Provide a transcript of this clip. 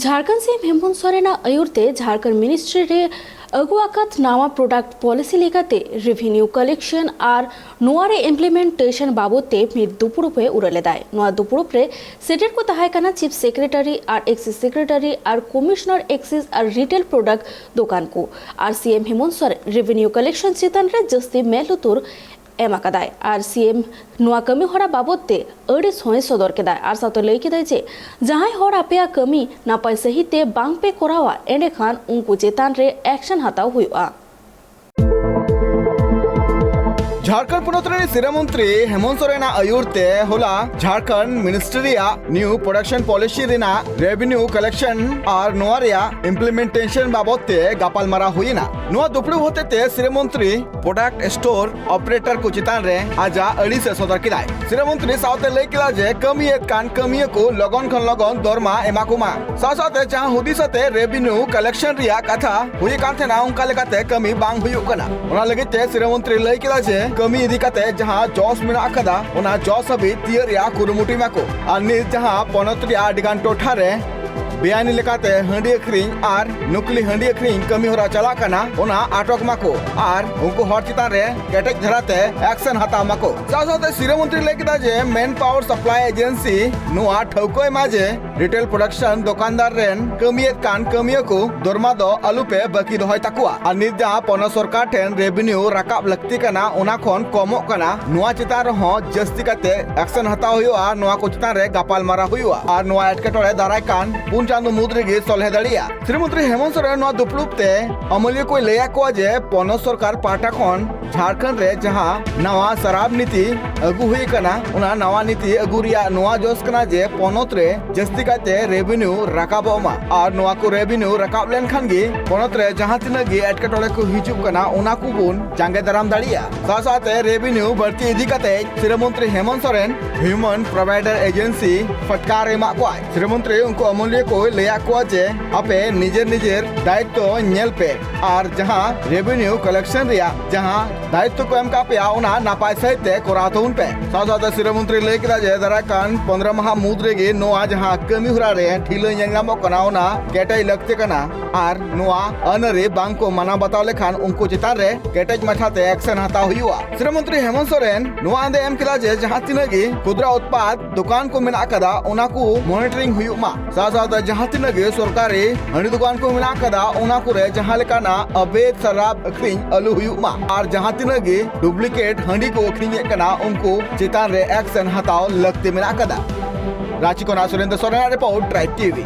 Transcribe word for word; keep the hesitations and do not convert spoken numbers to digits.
ᱡᱷᱟᱲᱠᱷᱚᱸᱰ ᱥᱤ ᱮᱢ ᱦᱮᱢᱚᱱᱛ ᱥᱚᱨᱮᱱᱟᱜ ᱟᱹᱭᱩᱨ ᱛᱮ ᱡᱷᱟᱲᱠᱷᱚᱸᱰ ᱢᱤᱱᱤᱥᱴᱨᱤ ᱨᱮ ᱟᱹᱜᱩ ᱟᱠᱟᱫ ᱱᱟᱣᱟ ᱯᱨᱚᱰᱟᱠᱴ ᱯᱚᱞᱤᱥᱤ ᱞᱮᱠᱟᱛᱮ ᱨᱮᱵᱷᱮᱱᱤᱭᱩ ᱠᱟᱞᱮᱠᱥᱚᱱ ᱟᱨ ᱱᱚᱣᱟ ᱨᱮ ᱤᱢᱯᱞᱤᱢᱮᱱᱴᱮᱥᱚᱱ ᱵᱟᱵᱚᱫ ᱛᱮ ᱢᱤᱫ ᱫᱩᱯᱲᱩᱵ ᱮ ᱩᱨᱟᱹ ᱞᱮᱫᱟᱭ᱾ ᱱᱚᱣᱟ ᱫᱩᱯᱲᱩᱵ ᱨᱮ ᱥᱮᱴᱮᱨ ᱠᱚ ᱛᱟᱦᱮᱸ ᱠᱟᱱᱟ ᱪᱤᱯ ᱥᱮᱠᱨᱮᱴᱟᱨᱤ ᱟᱨ ᱮᱠᱥᱤᱥ ᱥᱮᱠᱨᱮᱴᱟᱨᱤ ᱟᱨ ᱠᱚᱢᱤᱥᱚᱱᱟᱨ ᱮᱠᱥᱤᱥ ᱟᱨ ᱨᱤᱴᱮᱞ ᱯᱨᱚᱰᱟᱠᱴ ᱫᱚᱠᱟᱱ ᱠᱚ ᱟᱨ ᱥᱤ ᱮᱢ ᱦᱮᱢᱚᱱᱛ ᱥᱚᱨᱮᱱ ᱨᱮᱵᱷᱮᱱᱤᱭᱩ ᱠᱟᱞᱮᱠᱥᱚᱱ ᱪᱮᱛᱟᱱ ᱨᱮ ᱡᱟᱹᱥᱛᱤ ᱢᱮᱫ ᱞᱩᱛᱩᱨ ᱮᱢ ᱟᱠᱟᱫᱟᱭ ᱟᱨ ᱥᱤ ᱮᱢ ᱱᱚᱣᱟ ᱠᱟᱹᱢᱤ ᱦᱚᱨᱟ ᱵᱟᱵᱚᱫ ᱛᱮ ᱟᱹᱲᱤᱥ ᱦᱚᱸᱭ ᱥᱚᱫᱚᱨ ᱠᱮᱫᱟᱭ ᱟᱨ ᱥᱟᱶᱛᱮ ᱞᱟᱹᱭ ᱠᱮᱫᱟᱭ ᱡᱮ ᱡᱟᱦᱟᱸᱭ ᱦᱚᱲ ᱟᱯᱮᱭᱟᱜ ᱠᱟᱹᱢᱤ ᱱᱟᱯᱟᱭ ᱥᱟᱹᱦᱤᱡ ᱛᱮ ᱵᱟᱝ ᱯᱮ ᱠᱚᱨᱟᱣᱟ, ᱮᱸᱰᱮᱠᱷᱟᱱ ᱩᱱᱠᱩ ᱪᱮᱛᱟᱱ ᱨᱮ ᱮᱠᱥᱚᱱ ᱦᱟᱛᱟᱣ ᱦᱩᱭᱩᱜᱼᱟ᱾ ᱡᱷᱟᱲᱠᱷᱚᱸᱰ ᱯᱚᱱᱚᱛ ᱨᱮᱱ ᱥᱤᱨᱟᱹ ᱢᱚᱱᱛᱨᱤ ᱦᱮᱢᱚᱱᱛ ᱥᱚᱨᱮᱱᱟᱜ ᱟᱹᱭᱩᱨ ᱛᱮ ᱦᱚᱞᱟ ᱡᱷᱟᱲᱠᱷᱚᱸᱰ ᱢᱤᱱᱤᱥᱴᱨᱤ ᱨᱮᱭᱟᱜ ᱱᱤᱭᱩ ᱯᱨᱚᱰᱟᱠᱥᱚᱱ ᱯᱚᱞᱤᱥᱤ ᱨᱮᱱᱟᱜ ᱨᱮᱵᱷᱮᱱᱤᱭᱩ ᱠᱟᱞᱮᱠᱥᱚᱱ ᱟᱨ ᱱᱚᱣᱟ ᱨᱮᱭᱟᱜ ᱤᱢᱯᱞᱤᱢᱮᱱᱴᱮᱥᱚᱱ ᱵᱟᱵᱚᱫ ᱛᱮ ᱜᱟᱯᱟᱞᱢᱟᱨᱟᱣ ᱦᱩᱭᱮᱱᱟ᱾ ᱱᱚᱣᱟ ᱫᱩᱯᱲᱩᱵ ᱦᱚᱛᱮᱛᱮ ᱥᱤᱨᱟᱹ ᱢᱚᱱᱛᱨᱤ ᱯᱨᱚᱰᱟᱠᱴ ᱥᱴᱳᱨ ᱚᱯᱟᱨᱮᱴᱚᱨ ᱠᱚ ᱪᱮᱛᱟᱱ ᱨᱮ ᱟᱡᱟᱜ ᱟᱹᱲᱤᱥ ᱮ ᱥᱚᱫᱚᱨ ᱠᱮᱫᱟᱭ᱾ ᱥᱤᱨᱟᱹ ᱢᱚᱱᱛᱨᱤ ᱥᱟᱶᱛᱮ ᱞᱟᱹᱭ ᱠᱮᱫᱟ ᱡᱮ ᱠᱟᱹᱢᱤᱭᱮᱫ ᱠᱟᱱ ᱠᱟᱹᱢᱤᱭᱟᱹ ᱠᱚ ᱞᱚᱜᱚᱱ ᱠᱷᱚᱱ ᱞᱚᱜᱚᱱ ᱫᱚᱨᱢᱟ ᱮᱢᱟ ᱠᱚᱢᱟ᱾ ᱥᱟᱶ ᱥᱟᱶᱛᱮ ᱡᱟᱦᱟᱸ ᱦᱩᱫᱤᱥ ᱟᱛᱮ ᱨᱮᱵᱷᱮᱱᱤᱭᱩ ᱠᱟᱞᱮᱠᱥᱚᱱ ᱨᱮᱭᱟᱜ ᱠᱟᱛᱷᱟ ᱦᱩᱭ ᱠᱟᱱ ᱛᱟᱦᱮᱱᱟ, ᱚᱱᱠᱟ ᱞᱮᱠᱟᱛᱮ ᱠᱟᱹᱢᱤ ᱵᱟᱝ ᱦᱩᱭᱩᱜ ᱠᱟᱱᱟ᱾ ᱚᱱᱟ ᱞᱟᱹᱜᱤᱫ ᱛᱮ ᱥᱤᱨᱟᱹ ᱢᱚᱱᱛᱨᱤ ᱞᱟᱹᱭ ᱠᱮᱫᱟ ᱡᱮ ᱠᱟᱹᱢᱤ ᱤᱫᱤ ᱠᱟᱛᱮ ᱡᱟᱦᱟᱸ ᱡᱚᱥ ᱢᱮᱱᱟᱜ ᱟᱠᱟᱫᱟ, ᱚᱱᱟ ᱡᱚᱥ ᱦᱟᱹᱵᱤᱡ ᱛᱤᱭᱟᱹᱜ ᱨᱮᱭᱟᱜ ᱠᱩᱨᱩᱢᱩᱴᱩᱭ ᱢᱟᱠᱚ᱾ ᱟᱨ ᱱᱤᱛ ᱡᱟᱦᱟᱸ ᱯᱚᱱᱚᱛ ᱨᱮᱭᱟᱜ ᱟᱹᱰᱤᱜᱟᱱ ᱴᱚᱴᱷᱟ ᱨᱮ ᱵᱮᱟᱭᱤᱱ ᱞᱮᱠᱟᱛᱮ ᱦᱟᱺᱰᱤ ᱟᱹᱠᱷᱨᱤᱧ ᱟᱨ ᱱᱚᱠᱞᱤ ᱦᱟᱺᱰᱤ ᱟᱹᱠᱷᱨᱤᱧ ᱠᱟᱹᱢᱤ ᱦᱚᱨᱟ ᱪᱟᱞᱟᱜ ᱠᱟᱱᱟ, ᱚᱱᱟ ᱟᱴᱚᱠ ᱢᱟᱠᱚ ᱟᱨ ᱩᱱᱠᱩ ᱦᱚᱲ ᱪᱮᱛᱟᱱ ᱨᱮ ᱠᱮᱴᱮᱡ ᱫᱷᱟᱨᱟᱛᱮ ᱮᱠᱥᱮᱱ ᱦᱟᱛᱟᱣ ᱢᱟᱠᱚ᱾ ᱥᱟᱶ ᱥᱟᱶᱛᱮ ᱥᱤᱨᱟᱹ ᱢᱚᱱᱛᱨᱤ ᱞᱟᱹᱭ ᱠᱮᱫᱟ ᱡᱮ ᱢᱮᱱ ᱯᱟᱣᱟᱨ ᱥᱟᱯᱞᱟᱭ ᱮᱡᱮᱱᱥᱤ ᱱᱚᱣᱟ ᱴᱷᱟᱹᱣᱠᱟᱹᱭ ᱢᱟ ᱡᱮ ᱨᱤᱴᱮᱞ ᱯᱨᱚᱰᱟᱠᱥᱚᱱ ᱫᱚᱠᱟᱱᱫᱟᱨ ᱨᱮᱱ ᱠᱟᱹᱢᱤᱭᱮᱫ ᱠᱟᱱ ᱠᱟᱹᱢᱤᱭᱟᱹ ᱠᱚ ᱫᱚᱨᱢᱟ ᱫᱚ ᱟᱞᱚᱯᱮ ᱵᱟᱹᱠᱤ ᱫᱚᱦᱚᱭ ᱛᱟᱠᱚᱣᱟ᱾ ᱟᱨ ᱱᱤᱛ ᱡᱟᱦᱟᱸ ᱯᱚᱱᱚᱛ ᱥᱚᱨᱠᱟᱨ ᱴᱷᱮᱱ ᱨᱮᱵᱷᱮᱱᱤᱭᱩ ᱨᱟᱠᱟᱵ ᱞᱟᱹᱠᱛᱤ ᱠᱟᱱᱟ, ᱚᱱᱟ ᱠᱷᱚᱱ ᱠᱚᱢᱚᱜ ᱠᱟᱱᱟ, ᱱᱚᱣᱟ ᱪᱮᱛᱟᱱ ᱨᱮᱦᱚᱸ ᱡᱟᱹᱥᱛᱤ ᱠᱟᱛᱮ ᱮᱠᱥᱮᱱ ᱦᱟᱛᱟᱣ ᱦᱩᱭᱩᱜᱼᱟ᱾ ᱱᱚᱣᱟ ᱠᱚ ᱪᱮᱛᱟᱱ ᱨᱮ ᱜᱟᱯᱟᱞ ᱢᱟᱨᱟᱣ ᱦᱩᱭᱩᱜᱼᱟ ᱟᱨ ᱱᱚᱣᱟ ᱮᱴᱠᱮᱴᱚᱬᱮ ᱫᱟᱨᱟᱭ ᱠᱟᱱ ᱯᱩᱱ ᱪᱟᱸᱫᱚ ᱢᱩᱫᱽ ᱨᱮᱜᱮ ᱥᱚᱞᱦᱮ ᱫᱟᱲᱮᱭᱟᱜᱼᱟ᱾ ᱥᱤᱨᱟᱹ ᱢᱚᱱᱛᱨᱤ ᱦᱮᱢᱚᱱᱛ ᱥᱚᱨᱮᱱ ᱱᱚᱣᱟ ᱫᱩᱯᱲᱩᱵ ᱛᱮ ᱟᱹᱢᱟᱹᱞᱤᱭᱟᱹ ᱠᱚᱭ ᱞᱟᱹᱭ ᱟᱠᱚᱣᱟ ᱡᱮ ᱯᱚᱱᱚᱛ ᱥᱚᱨᱠᱟᱨ ᱯᱟᱦᱴᱟ ᱠᱷᱚᱱ ᱡᱷᱟᱲᱠᱷᱚᱸᱰ ᱨᱮ ᱡᱟᱦᱟᱸ ᱱᱟᱣᱟ ᱥᱟᱨᱟᱯ ᱱᱤᱛᱤ ᱟᱹᱜᱩ ᱦᱩᱭ ᱟᱠᱟᱱᱟ, ᱚᱱᱟ ᱱᱟᱣᱟ ᱱᱤᱛᱤ ᱟᱹᱜᱩ ᱨᱮᱭᱟᱜ ᱱᱚᱣᱟ ᱡᱚᱥ ᱠᱟᱱᱟ ᱡᱮ ᱯᱚᱱᱚᱛ ᱨᱮ ᱡᱟᱹᱥᱛᱤ ᱠᱟᱭᱛᱮ ᱨᱮᱵᱷᱮᱱᱤᱭᱩ ᱨᱟᱠᱟᱵᱚᱜ ᱢᱟ᱾ ᱟᱨ ᱱᱚᱣᱟ ᱠᱚ ᱨᱮᱵᱷᱮᱱᱤᱭᱩ ᱨᱟᱠᱟᱵ ᱞᱮᱱᱠᱷᱟᱱ ᱜᱮ ᱯᱚᱱᱚᱛ ᱨᱮ ᱡᱟᱦᱟᱸ ᱛᱤᱱᱟᱹᱜ ᱜᱮ ᱮᱴᱠᱮᱴᱚᱬᱮ ᱠᱚ ᱦᱤᱡᱩᱜ ᱠᱟᱱᱟ, ᱚᱱᱟ ᱠᱚᱵᱚᱱ ᱡᱟᱸᱜᱮ ᱫᱟᱨᱟᱢ ᱫᱟᱲᱮᱭᱟᱜᱼᱟ᱾ ᱥᱟᱶ ᱥᱟᱶᱛᱮ ᱨᱮᱵᱷᱮᱱᱤᱭᱩ ᱵᱟᱹᱲᱛᱤ ᱤᱫᱤ ᱠᱟᱛᱮ ᱥᱤᱨᱟᱹ ᱢᱚᱱᱛᱨᱤ ᱦᱮᱢᱚᱱᱛ ᱥᱚᱨᱮᱱ ᱦᱤᱭᱩᱢᱮᱱ ᱯᱨᱚᱵᱷᱟᱭᱰᱟᱨ ᱮᱡᱮᱱᱥᱤ ᱯᱷᱟᱴᱠᱟᱨ ᱮᱢᱟᱜ ᱠᱚᱣᱟᱭ᱾ ᱥᱤᱨᱟᱹ ᱢᱚᱱᱛᱨᱤ ᱩᱱᱠᱩ ᱟᱹᱢᱟᱹᱞᱤᱭᱟᱹ ᱠᱚᱭ ᱞᱟᱹᱭᱟᱫ ᱠᱚᱣᱟ ᱡᱮ ᱟᱯᱮ ᱱᱤᱡᱮᱨ ᱱᱤᱡᱮᱨ ᱫᱟᱭᱤᱛᱛᱚ ᱧᱮᱞ ᱯᱮ ᱟᱨ ᱡᱟᱦᱟᱸ revenue collection ᱨᱮᱭᱟᱜ ᱡᱟᱦᱟᱸ ᱫᱟᱭᱤᱛᱛᱚ ᱠᱚ ᱮᱢ ᱠᱟᱜ ᱯᱮᱭᱟ, ᱚᱱᱟ ᱱᱟᱯᱟᱭ ᱥᱟᱹᱦᱤᱡ ᱛᱮ ᱠᱚᱨᱟᱣ ᱛᱟᱵᱚᱱ ᱯᱮ᱾ ᱥᱟᱶ ᱥᱟᱶᱛᱮ ᱥᱤᱨᱟᱹ ᱢᱚᱱᱛᱨᱤ ᱞᱟᱹᱭ ᱠᱮᱫᱟ ᱡᱮ ᱫᱟᱨᱟᱭ ᱠᱟᱱ ᱯᱚᱱᱫᱽᱨᱚ ᱢᱟᱦᱟ ᱢᱩᱫᱽ ᱨᱮᱜᱮ ᱱᱚᱣᱟ ᱡᱟᱦᱟᱸ ᱠᱟᱹᱢᱤ ᱦᱚᱨᱟ ᱨᱮ ᱰᱷᱤᱞᱟᱹ ᱧᱮᱞ ᱧᱟᱢᱚᱜ ᱠᱟᱱᱟ, ᱚᱱᱟ ᱠᱮᱴᱮᱡ ᱞᱟᱹᱠᱛᱤ ᱠᱟᱱᱟ ᱟᱨ ᱱᱚᱣᱟ ᱟᱹᱱ ᱟᱹᱨᱤ ᱵᱟᱝ ᱠᱚ ᱢᱟᱱᱟᱣ ᱵᱟᱛᱟᱣ ᱞᱮᱠᱷᱟᱱ ᱩᱱᱠᱩ ᱪᱮᱛᱟᱱ ᱨᱮ ᱠᱮᱴᱮᱡ ᱢᱟᱪᱷᱟᱛᱮ action ᱦᱟᱛᱟᱣ ᱦᱩᱭᱩᱜᱼᱟ᱾ ᱥᱤᱨᱟᱹ ᱢᱚᱱᱛᱨᱤ ᱦᱮᱢᱚᱱᱛ ᱥᱚᱨᱮᱱ ᱱᱚᱣᱟ ᱟᱸᱫᱮ ᱮᱢ ᱠᱮᱫᱟ ᱡᱮ ᱡᱟᱦᱟᱸ ᱛᱤᱱᱟᱹᱜ ᱜᱮ ᱠᱷᱩᱫᱨᱟ ᱩᱛᱯᱟᱫ ᱫᱚᱠᱟᱱ ᱠᱚ ᱢᱮᱱᱟᱜ ᱟᱠᱟᱫᱟ, ᱚᱱᱟ ᱠᱚ monitoring ᱦᱩᱭᱩᱜ ᱢᱟ᱾ ᱥᱟᱶ ᱥᱟᱶᱛᱮ ᱡᱟᱦᱟᱸ ᱛᱤᱱᱟᱹᱜ ᱜᱮ ᱥᱚᱨᱠᱟᱨᱤ ᱦᱟᱺᱰᱤ ᱫᱚᱠᱟᱱ ᱠᱚ ᱢᱮᱱᱟᱜ ᱟᱠᱟᱫᱟ, ᱚᱱᱟ ᱠᱚᱨᱮ ᱡᱟᱦᱟᱸ ᱞᱮᱠᱟᱱᱟᱜ ᱚᱵᱮᱫ ᱥᱟᱨᱟᱵ ᱟᱹᱠᱷᱨᱤᱧ ᱟᱹᱞᱩ ᱦᱩᱭᱩᱜ ᱢᱟ᱾ ᱟᱨ ᱡᱟᱦᱟᱸ ᱛᱤᱱᱟᱹᱜ ᱜᱮ duplicate ᱦᱟᱺᱰᱤ ᱠᱚ ᱟᱹᱠᱷᱨᱤᱧᱮᱫ ᱠᱟᱱᱟ, ᱩᱱᱠᱩ ᱪᱮᱛᱟᱱ ᱨᱮ action ᱦᱟᱛᱟᱣ ᱞᱟᱹᱠᱛᱤ ᱢᱮᱱᱟᱜ ᱟᱠᱟᱫᱟ᱾ ᱨᱟᱸᱪᱤ ᱠᱷᱚᱱᱟᱜ ᱥᱩᱨᱮᱱᱫᱨᱚ ᱥᱚᱨᱮᱱᱟᱜ report, Tribe TV᱾